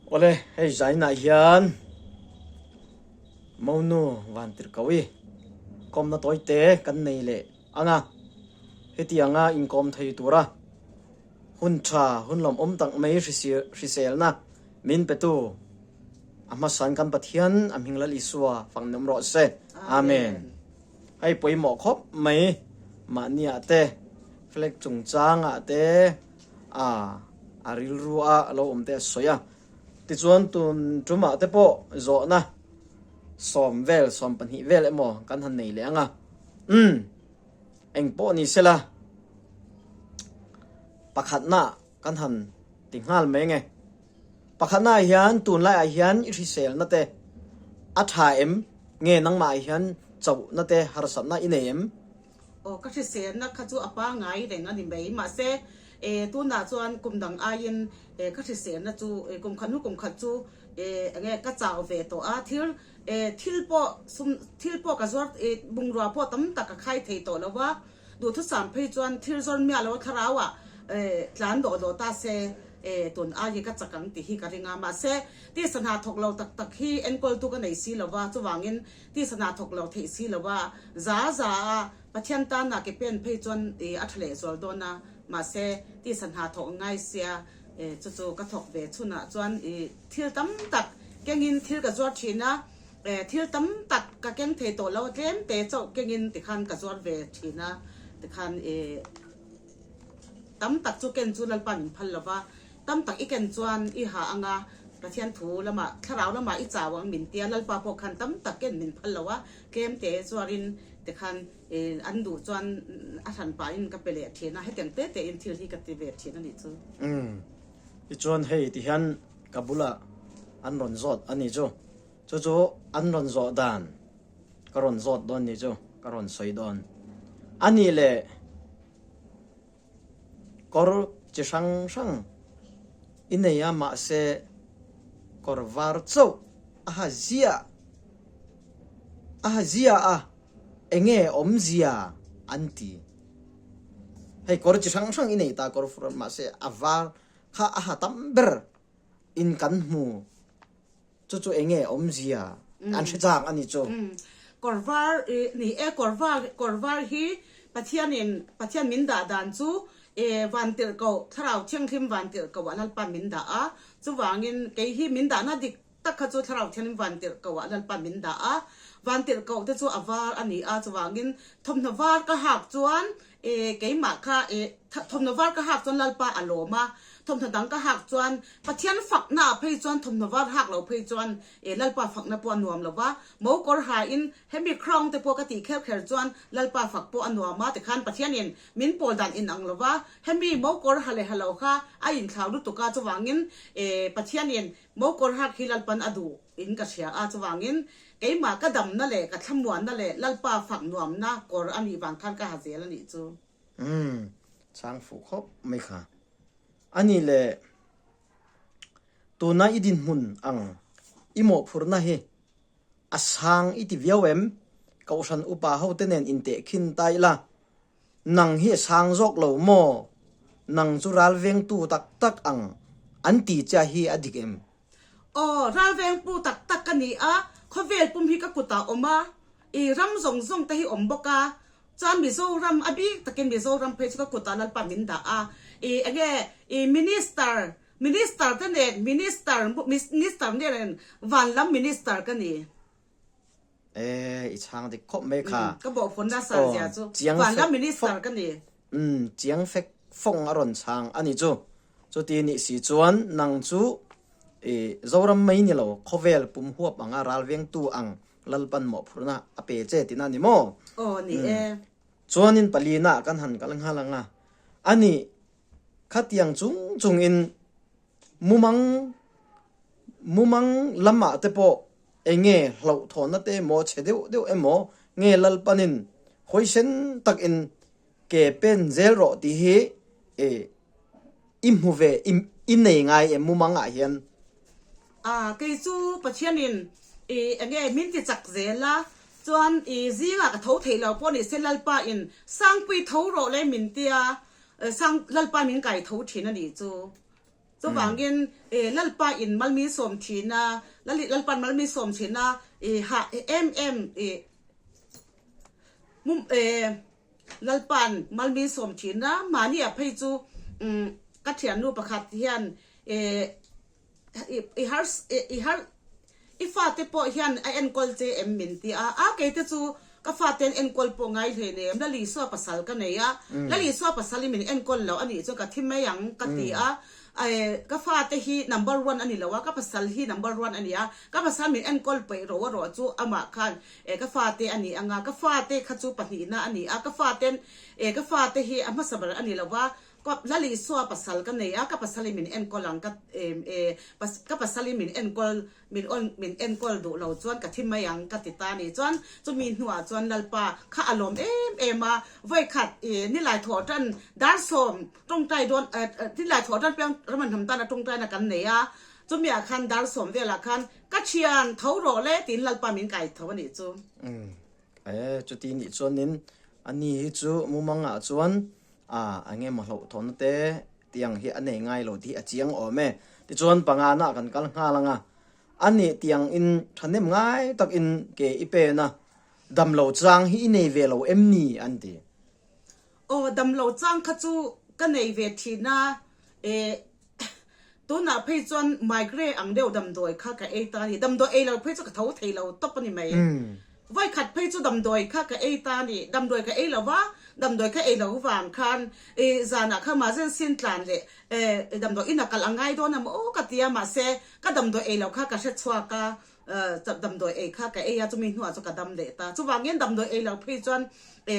Awle, hei zainah hian Monu Vantirhkohi kawmna tawite kan nei leh ang a, hetianga inkawm thei tura hun tha, hun lawmawm tak mai hriselna min petu a hmasain kan Pathian a hming Lal Isua fak ni awm rawh se. Amen. Hei pawimawh khawp mai mahniah te flag chungchangah te a a rilru a lo awm te a sawi a. Tichuan tun tumah te pawh zawhna sawm vel 12 vel emaw kan han nei leh ang a. Umm eng pawh ni sela pakhatna kan han ti nghal mai nge. Pakhatna ah hian tunlaiah hian i hriselna te a tha em? Nge nangmah ah hian chauhna te harsatna i nei em? Aw ka hriselna kha chu a pangai reng a ni mai. Mahse e tunah chuan kum dang aiin e ka hriselna chu e kum khat hnu kum khat chu e enge ka chau ve tawh a, thil e thil pawh sum thil pawh ka zuar e bungrua pawh tam tak ka khai thei tawh lo va, Duhthusam phei chuan thil zawn miah lo thlarauah tlan dawh dawh ta se tun ai ka chak ang tih hi ka ring a. Mahse, tisa hna thawk lo tak tak hi enkawltu ka nei si lo va, chuvangin tisa hna thawk lo theih si lo va, za za a Pathian tana ke pen phei chuan a tha leh zual dawn a. Mahse, tisa hna thawk ngai sia chu chu ka thawk ve chhunah chuan thil tam tak kengin thil ka zuar thin a. Thil tam tak ka keng thei tawh lo a, tlem te chauh kengin tikhan ka zuar ve thin a, tikhan ih tam tak chu ken chu Lalpa min phal lo va, tam tak i ken chuan i ha anga Pathian thu lamah thlarau lamah i chau ang min tia, Lalpa pawh khan tam tak ken min phal lo a, tlem te zuarin tikhan ih an duh chuan a hran pahin ka pe leh thin a, hetiang te tein thil hi ka ti ve thin a nih chu. Umm tichuan hei tihian ka bulah an rawn zawt a nih chu. Chu chu an rawn zawh dan ka rawn zawt dawn ni chu ka rawn sawi dawn. A nih leh kawr chi hrang hrang i nei a mahse kawr var chauh a ha ziah a ha ziah a enge awmzia an ti. Hei kawr chi hrang hrang i nei ta kawr fur mahse a var kha a ha tam ber in kan hmu. Chu chu enge awmzia an hre chak a ni chu. Kawr var ni e, kawr var kawr var hi Pathianin Pathian min dah dan chu e vantirhkoh Thlarau Thianghlim vantirhkoh ah Lalpa min dah a, chuvangin kei hi min dahna dik tak kha chu Thlarau Thianghlim vantirhkoh ah Lalpa min dah a, vantirhkoh te chu a var a ni a, chuvangin thawmhnaw var ka hak chuan E, keimah kha e, thawmhnaw var ka hak chuan Lalpa a lawm a, thawmhnaw dang ka hak chuan Pathian fakna ah phei chuan thawmhnaw var hak lo phei chuan e, Lalpa fakna pawh a nuam lo va, mo kawr ha in hemi crown te pawh ka tih kher kher chuan Lalpa fak pawh a nuam a, tikhan Pathianin min pawl dan in ang lo va, hemi mo kawr ha leh ha lo kha a inthlau lutuk a, chuvangin e, Pathianin mo kawr hak hi Lalpan a duh in ka hria a, chuvangin Keimah ka damna leh ka thlamuanna leh Lalpa fak nuamna kawr a nih vang khan ka ha zel a nih chu. Umm, chhang fuh khawp mai kha. A nih leh tuna i dinhmun ang i mawhphurhna hi a sang i ti viau em? Kohhran upa hote nen intehkhin ta ila, nang hi a sang zawk lo maw? Nang chu ral vengtu tak tak ang an ti che hi a dik em? Aw, ralveng pu tak tak ka ni a, khawvel pum hi ka kutah awm a, i ram zawng zawng te hi awm bawk a, chuan Mizoram a bik takin Mizoram phei chu ka kutah Lalpa min dah a, i enge i minister, minister te nen minister, minister nen van lam minister ka ni. E, i chhang dik khawp mai kha. Ka bawhphun nasa zia chu van lam minister ka ni. Umm, chiang fek fawng a rawn chhang a ni chu. Chuti nih si chuan nang chu i Zoram mai ni lo, khawvel pum huap anga ral vengtu ang Lalpan mawhphurhna a pe che tihna a ni maw? Aw ni e. Chuanin palina kan han kal nghal ang a, a nih khatiang chung chungin mumang mumang lamah te pawh enge hlauhthawhna te emaw chhe deuh deuh emaw nge Lalpanin hawisen takin Ke pen zel rawh tih hi i i hmu ve i i nei ngai em mumang ah hian? A kei chu Pathianin i enge min ti chak zel a, chuan i zingah ka tho theih lo pawh ni se Lalpa in Sangpui tho rawh le min tia, Sang Lalpa min kai tho thin a nih chu. Chuvangin Lalpa in malmi sawm thin a, Lalpa'n malmi sawm thin a, hah em em Lalpa'n malmi sawm thin a, mahni ah phei chu ka thiannu pakhat hian I har i har i fate pawh hian a enkawl che em min ti a, a keite chu ka fate an enkawl pawh ngai hlei nei em, Lalisua pasal ka nei a, Lalisua pasal i min enkawl loh a nih chuan ka thi mai ang ka ti a, ka fate hi number one a ni lo a, ka pasal hi number one a ni a, ka pasal min enkawl peih ro erawh chu amah khan ka fate a ni ang a, ka fate kha chu pahnihna a ni a, ka faten ka fate hi a hmasa ber a ni lo va, Ka Lal Isua pasal ka nei a, ka pasal in min enkawl ang ka ka pasal in min enkawl min awn min enkawl duh lo chuan ka thi mai ang ka ti ta ni chuan chumi hnuah chuan Lalpa kha a lawm em em a, vawikhat i nilai thawh tan dar sawm tawngtai dawn nilai thawh tan piang Raman hnam tana tawngtaina kan nei a, chumi ah khan dar sawm velah khan ka thian tho rawh le tiin Lalpa min kai tho a nih chu. E chuti nih chuanin ani hi chu mumangah chuan A, eng emaw hlauhthawnna te tiang hi a nei ngai lo tih a chiang awm e. Tichuan pangana kan kal nghal ang a, a nih tiang in thahnem ngai tak in ke i pen a, dam lo chang hi i nei ve lo em ni an ti. Aw, dam lo chang kha chu ka nei ve thin a, e tunah phei chuan migraine ang deuh damdawi kha ka ei ta a ni, damdawi ei lo phei chu ka tho thei lo tawp a ni mai. Vawikhat phei chu damdawi kha ka ei ta a ni, damdawi ka ei lo va, damdawi ka ei lo vang khan i zanah kha emergency in tlan leh damdawi in a kal a ngai dawn a maw aw ka ti a, mahse ka damdawi ei lo kha ka hre chhuak a, damdawi ei kha ka ei a, chumi hnuah chu ka dam leh ta. Chuvangin damdawi ei lo phei chuan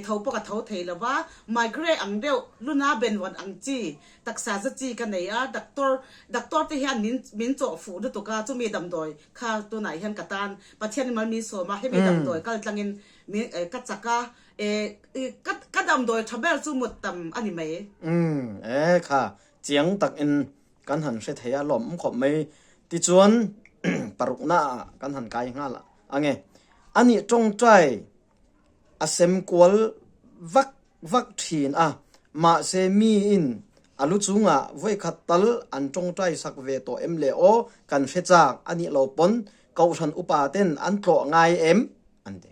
tho pawh ka tho thei lo va, migraine ang deuh, luna benvawn ang chi, taksa za chi ka nei a, doctor doctor te hian min min chawh fuh lutuk a, chumi damdawi kha tunah hian ka tan Pathian in mal min sawm a, hemi damdawi kal tlangin min ka chak a, ka ka damdawi tha ber chu mut tam a ni mai. Umm e kha chiang takin kan han hre thei a lawm khawp mai tichuan parukna ah kan han kai nghal ange anih tawngtai a sem kual vak vak thin a mahse miin a lu chungah vawikhat tal an tawngtai sak ve tawh em le aw kan hre chak anih lo pawn kohhran upa ten an tlawh ngai em an ti.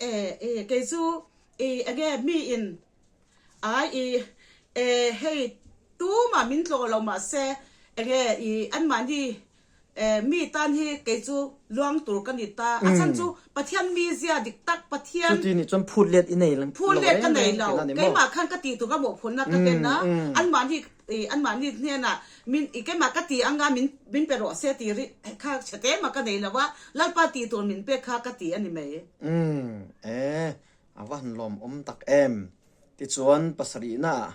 E e kei chu e enge miin Ai i e hei tumah min tlawh lo mahse enge i anmahni e mi tan hi kei chu luang tur ka ni ta a chhan chu Pathian mizia dik tak Pathian Chuti nih chuan phut let i nei lo phut let ka nei lo keimah khan ka tih tur ka mawhphurhna ka hlen a anmahni i anmahni hnenah min i keimah ka ti anga min min pe rawh se tih ri kha chhe te mah ka nei lo a Lalpa tih tur min pek kha ka ti a ni mai. Umm e A va han lawmawm tak em? Tichuan pasarihna ah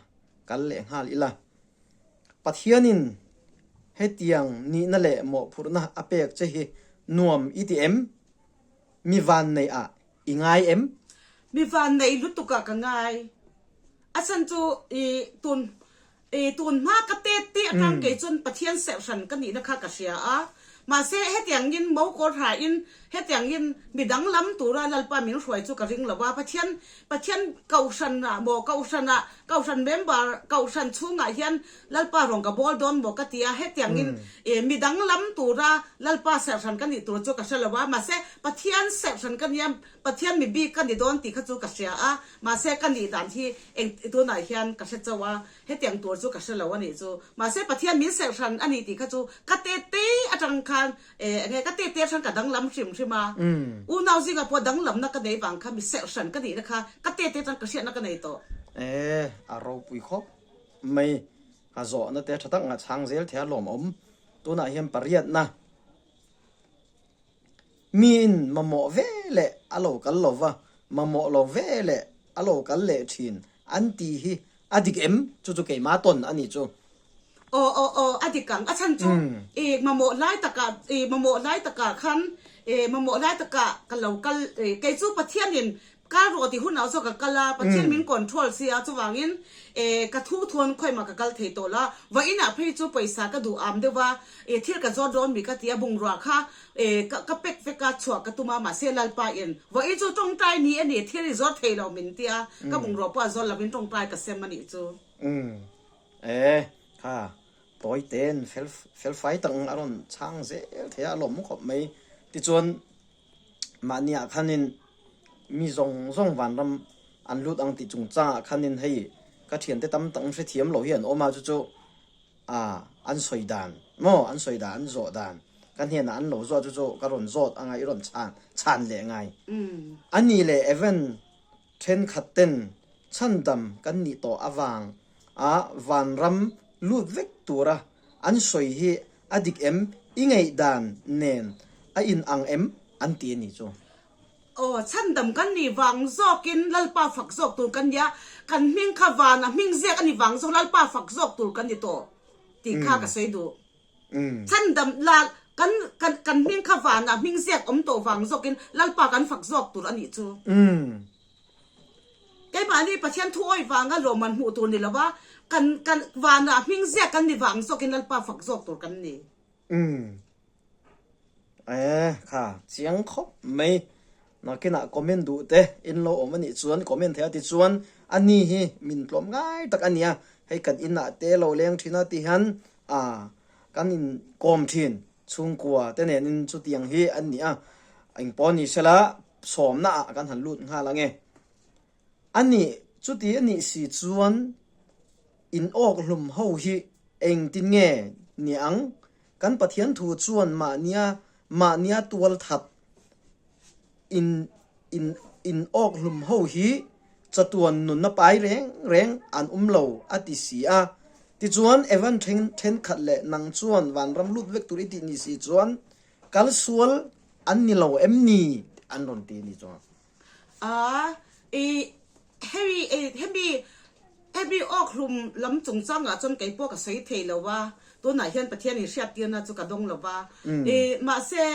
kal leh nghal ila. Pathianin hetiang nihna leh mawhphurhna a pek che hi nuam i ti em? Mi vannei ah i ngai em? Mi vannei lutuk ah ka ngai. A chhan chu i tun I tun hma ka tet tih atang kei chuan Pathian serhhran ka nihna kha ka hria a, mahse hetiangin mo kawr hrain hetiangin mi danglam tura Lalpa min hruai chu ka ring lo a, Pathian Pathian kohhranah maw kohhranah kohhran member kohhran chhungah hian Lalpa rawn ka bawl dawn maw ka ti a, hetiangin i mi danglam tura Lalpa serhhran ka nih tur chu ka hre lo a, mahse Pathian serhhran ka nia Pathian mi bik ka ni dawn tih kha chu ka hria a, mahse ka nih dan hi eng tunah hian ka hre chauh a, hetiang tur chu ka hre lo a nih chu. Mahse Pathian min serh hran a ni tih kha chu ka tete atang khan eh enge ka tete atang ka danglam hrim hrim a, unau zingah pawh danglamna ka nei vang kha mi serh hran ka nihna kha ka tete atang ka hriatna ka nei tawh. Eh a ropui khawp mai, a zawhna te tha tak ngah chhang zel thei a lawmawm. Tunah hian pariatna. Miin mamawh ve leh a lo kal lo va, mamawh lo ve leh a lo kal leh thin an tih hi a dik em? Chu chu keimah tawn a nih chu. Aw aw aw a dik ang. A chhan chu i mamawh lai takah i mamawh lai takah khan i mamawh lai takah ka lo kal i kei chu Pathianin Kal rawh tih hunah chu ka kal a, Pathian min control si a, chuvangin eh ka thu thuan khawiah ka kal thei tawh la, vawiinah phei chu pawisa ka duh am deuh a, eh thil ka zawt dawn mi ka ti a, bungrua kha eh ka ka pack vek a, chhuah ka tum a, mahse Lalpa in vawiin chu tawngtai ni a ni, thil i zawt thei lo min ti a, ka bungrua pawh a zawt lovin tawngtai ka sem a nih chu. Umm eh kha. Tawi tein fel felfai tak a rawn chhang zel thei a, a lawm khawp mai. Tichuan mahni ah khanin mi zawng zawng vanram an lut ang tih chungchangah khanin hei ka thiante tam tak hrethiam lo hi an awm a, chu chu ah an sawi dan maw an sawi dan an zawh dan ka hnenah an lo zawh a chu chu ka rawn zawt anga i rawn chhan chhan leh ngai. Ani leh Evan thenkhat ten chhandam kan nih tawh avang a vanram lut vek tura an sawi hi a dik em? I ngaihdan nen a in ang em? An ti a nih chu. Aw, chhandam kan nih vang zawkin Lalpa fak zawk tur kan nia, kan hming kha van a hming ziak a ni vang zawk Lalpa fak zawk tur kan ni tawh tih kha ka sawi duh. Chhandam la kan kan kan hming kha van a hming ziak awm tawh vang zawkin Lalpa kan fak zawk tur a nih chu. Keimahni Pathian thu awi vanga lawmman hmuh tur ni lova, kan kan vanah hming ziak kan ni vang zawkin Lalpa fak zawk tur kan ni. Umm. Eh kha chiang khawp mai. Nakinah comment duh te in lo awm anih chuan comment thei a ti chuan ani hi min tlawm ngai tak a nia. Hei kan inah te lo leng thin a ti hian ah kan in kawm thin chhungkua te nen in chutiang hi an ni a. Engpawh ni sela sawmna ah kan han lut nghal ange. A nih, chuti a nih si chuan in awk hlum ho hi engtin nge ni ang? Kan Pathian thu chuan mahnia mahnia tual that in in in awk hlum ho hi chatuan nunna pai reng reng an awm lo a ti si a. Tichuan Evan then thenkhat leh nang chuan vanram lut vek tur i tih ni si chuan Kal sual an ni lo em ni? An rawn ti a ni chuan. A, i, hemi, i, hemi, hemi awkhlum lam chungchangah chuan kei pawh ka sawi thei lo a, tunah hian Pathian in hriattirna chu ka dawng lo va. I, mahse,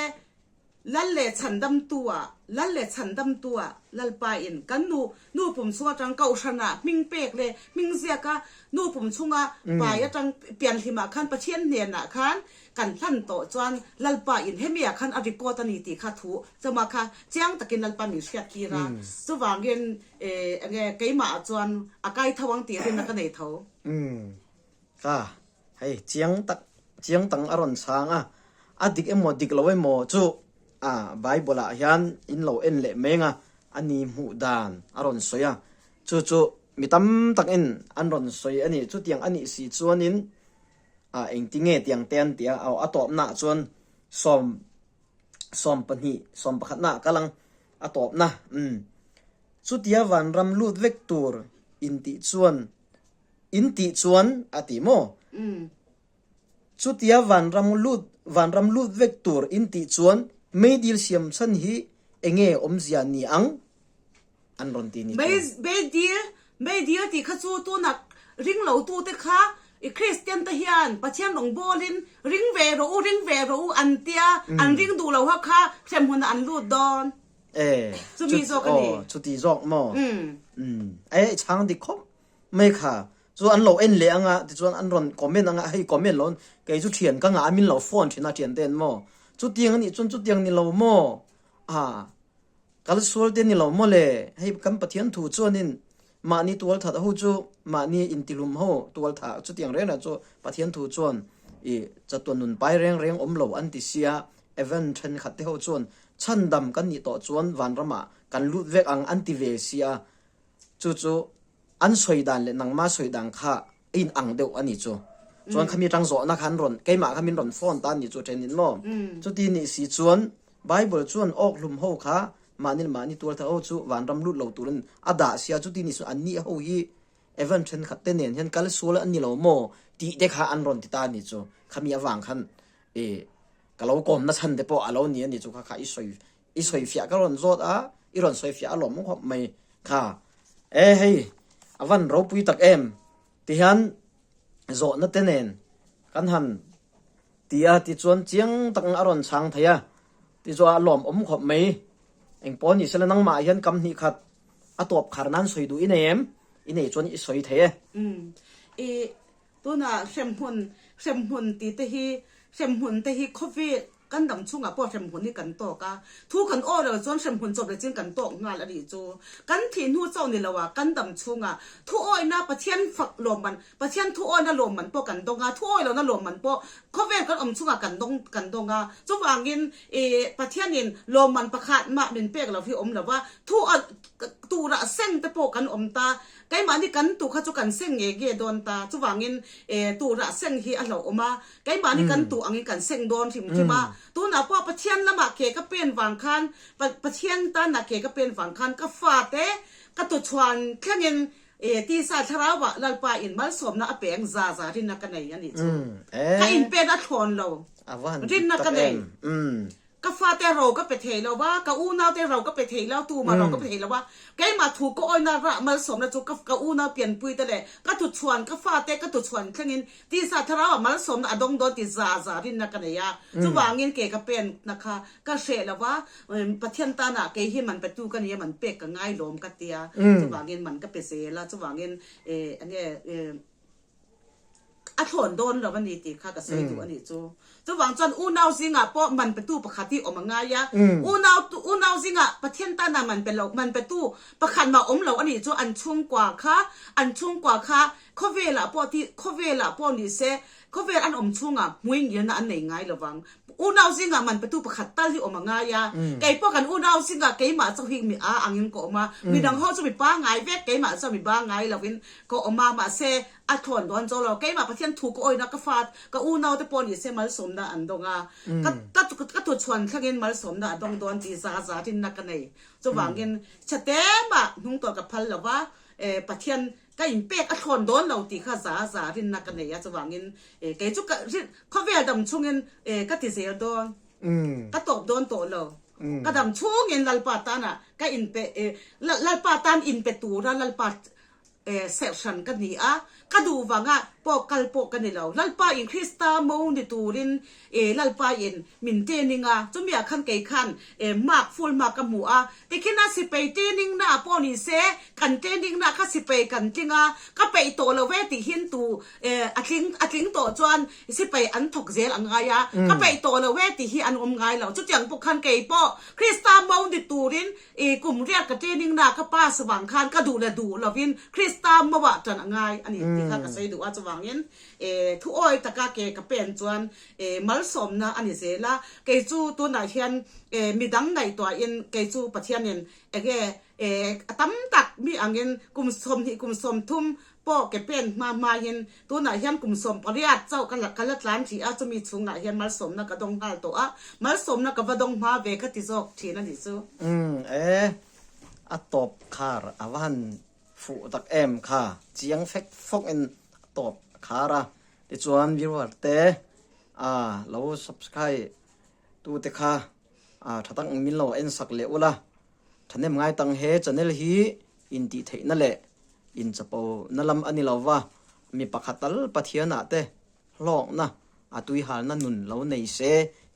Lal leh chhandamtua, Lal leh chhandamtua Lalpa in kan nu, nu pum chhung atang Kohhranah hming pek leh hming ziaka nu pum chhunga pai atang pianhlimah khan Pathian hnenah khan Kan hlan tawh chuan Lalpa in hemi ah khan a record a ni tih kha thu chawma kha chiang takin Lalpa min hriat tir a, chuvangin enge keimah ah chuan a kai tho ang tih rinna ka nei tho. Umm ka hei chiang tak chiang tang a rawn chhang a, a dik emaw dik lo emaw chu a Bible ah hian in lo en leh meng a, a ni hmuh dan a rawn sawi a, chu chu mi tam takin an rawn sawi a ni, chutiang a nih si chuanin Ah engtinge tiang te an ti a, aw a tawpna ah chuan sawm 12 11 na ah kal ang a tawpna umm chutia vanram lut vek tur in tih chuan in tih chuan a ti maw chutia vanram lut vanram lut vek tur in tih chuan meidil siam chhan hi enge awmzia ni ang an rawn ti ni chuan. Meidil, meidil tih kha chu tuna ring lo tu te kha i Kristian te hian Pathian rawn bawlin ring ve rawh u, ring ve rawh u an tia, an ring duh lo ha kha hremhmunah an lut dawn. E, Chumi zawk a ni. Aw, chuti zawk maw? Umm. E, i chhang dik khawp mai kha. Chu an lo en leh anga, tichuan an rawn comment anga, hei comment lo, kei chu thian ka ngah a, min lo phone thin a thian ten maw? Chutiang a nih chuan chutiang ni lo maw? Ah. Kal sual te ni lo maw le, hei kan Pathian thu chuanin mahni tualthat ho chu mahni intihlum ho tualtha chutiang reng reng chu Pathian thu chuan i chatuan nun pai reng reng awm lo an ti sia, Evan thenkhat te ho chuan chhandam kan nih tawh chuan vanramah kan lut vek ang an ti ve sia, chu chu An sawi dan leh nangma sawi dan kha a in ang deuh a ni chu. Chuan khami atang zawhna kha an rawn, keimah kha min rawn phone ta a ni chu thenin maw. Chuti nih si chuan Bible chuan awk hlum ho kha mahni leh mahni tual thah ho chu vanram lut lo turin a dah sia chuti nih chuan anni ho hi Evan thenkhat te nen hian kal sual an ni lo maw tih te kha an rawn ti ta a ni chu. Khami avang khan i ka lo kawmna chhan te pawh a lo ni a ni chu kha kha i sawi I sawifiah ka rawn zawt a, i rawn sawifiah a lawm khawp mai kha. E hei, a van ropui tak em? Tihian zawhna te nen kan han ti a, tichuan chiang tak a rawn chhang thei a, tichuan a lawmawm khawp mai. Engpawh ni sela nangmah hian kam hnih khat a tawp khar nan sawi duh i nei em? I nei chuan i sawi thei e. Umm. I tunah hremhmun, hremhmun tih te hi, hremhmun te hi khawvel. Kan dam chhungah pawh hremhmun hi kan tawk a, thu kan aw lo chuan hremhmun chawp leh chin kan tawk nghal a nih chu. Kan thih hnu chauh ni lo a, kan dam chhungah thu awihna Pathian fak lawmman, Pathian thu awihna lawmman pawh kan dawng a, thu awih lohna lawmman pawh khawvel kan awm chhungah kan dawng kan dawng a. Chuvangin ih Pathianin lawmman pakhat mah min pek lo hi awm lo va, thu turah seng te pawh kan awm ta, keimahni kan tu kha chu kan seng nge nge dawn ta, chuvangin ih turah seng hi a hlauhawm a, Keimahni kan tuh angin kan seng dawn hrim hrim a, tunah pawh Pathian lamah ke ka pen vang khan, Pathian tanah ke ka pen vang khan ka fate ka tuchhuan thlengin tisa thlarauah Lalpa in malsawmna a peng za za rinna ka nei a nih chu. Ka inpen a thlawn lo rinna ka nei. Ka fate ro ka pe thei lo va, ka unaute ro ka pe thei lo, tumah ro ka pe thei lo va. Keimah thu ka awina rah malsawmna chu ka ka unau pianpuite leh ka tuchhuan, ka fate ka tuchhuan thlengin tisa thlarauah malsawmna a dawng dawn ti za za rinna ka nei a. Chuvangin ke ka penna kha ka hreh lo va, Pathian tanah kei hi man petu ka nia, man pek ka ngai lawm ka tia. Chuvangin man ka pe zel a, chuvangin enge A thlawn dawn lo a ni tih kha ka sawi duh a nih chu. Chuvang chuan unau zingah pawh man petu pakhat hi awm a ngai a. Unau unau zingah Pathian tana man pe lo man petu pakhat mah awm lo a nih chu an chhungkua kha an chhungkua kha khawvelah pawh ti khawvelah pawh ni se khawvel an awm chhungah hmui ngilna an nei ngai lo vang. Unau zingah man petu pakhat tal hi awm a ngai a. Kei pawh kan unau zingah keimah chauh hi mi a angin ka awm a. Midang ho chu mi pangai vek keimah chuan mi bangai lovin ka awm a mahse A thlawn dawn cho lo. Keimah Pathian thu ka awina ka fa ka unau te pawh ni se malsawmna an dawng a. Ka ka ka tuchhuan thlengin malsawmna a dawng dawn tih za za rinna ka nei. Chuvangin chhete mah hnung tawh ka phal lo va, eh Pathian ka inpek a thlawn dawn lo tih kha za za rinna ka nei a. Chuvangin eh kei chu ka rin khawvel dam chungin eh ka ti zel dawn. Ka tawp dawn tawh lo. Ka dam chungin Lalpa tana ka inpe eh Lalpa tan inpe tura Lalpa Serh hran ka ni a, ka duh vanga pawh kal pawh ka ni lo. Lalpa in Krista mo ni turin Lalpa in min training a, chumi ah khan kei khan mark full mark ka hmu a. Tikhin a sipai training na ah pawh ni se, kan training na kha sipai kan tling a, ka peih tawh lo ve tih hin tu a tling a tling tawh chuan sipai an thawk zel a ngai a, ka peih tawh lo ve tih hi an awm ngai lo. Chutiang pawh khan kei pawh Krista mo ni turin I kum riat ka training na ka pass vang khan ka duh leh duh lovin Krista mauah tan a ngai a ni tih kha ka sawi duh a, chuvangin thu awi taka ke ka pen chuan malsawmna a ni zel a, kei chu tunah hian midang ngaihtuahin kei chu Pathianin enge a tam tak mi angin kum 20 kum 30 Pawh ke pen hma hmaiin tunah hian kum 18 chauh ka ka la tlan hrih a, chumi chhungah hian malsawmna ka dawng nghal tawh a, malsawmna ka va dawng hma ve ka ti zawk thin a nih chu. Umm e, a tawp khar a va han fuh tak em kha, chiang fek fawk in a tawp khar a, tichuan viewer te a lo subscribe tu te kha a tha tak min lo en sak leh ula, Thahnem ngai tang he channel hi intihtheihna leh inchapo na lam a ni lo va, mi pakhat tal Pathian ah te hlawkna a tuihalna nun lo nei se,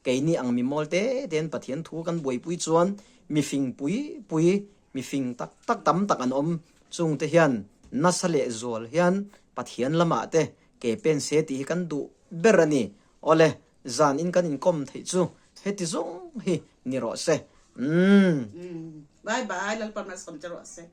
keini ang mi mawl te te'n Pathian thu kan buaipui chuan mi fing pui pui, mi fing tak tak tam tak an awm, chung te hian nasa leh zual hian Pathian lamah te ke pen se tih hi kan duh ber a ni. Awle, Zan in kan inkawm theih chu heti zawng hi ni rawh se. Umm. Bye bye Lalpa malsawm che rawh se.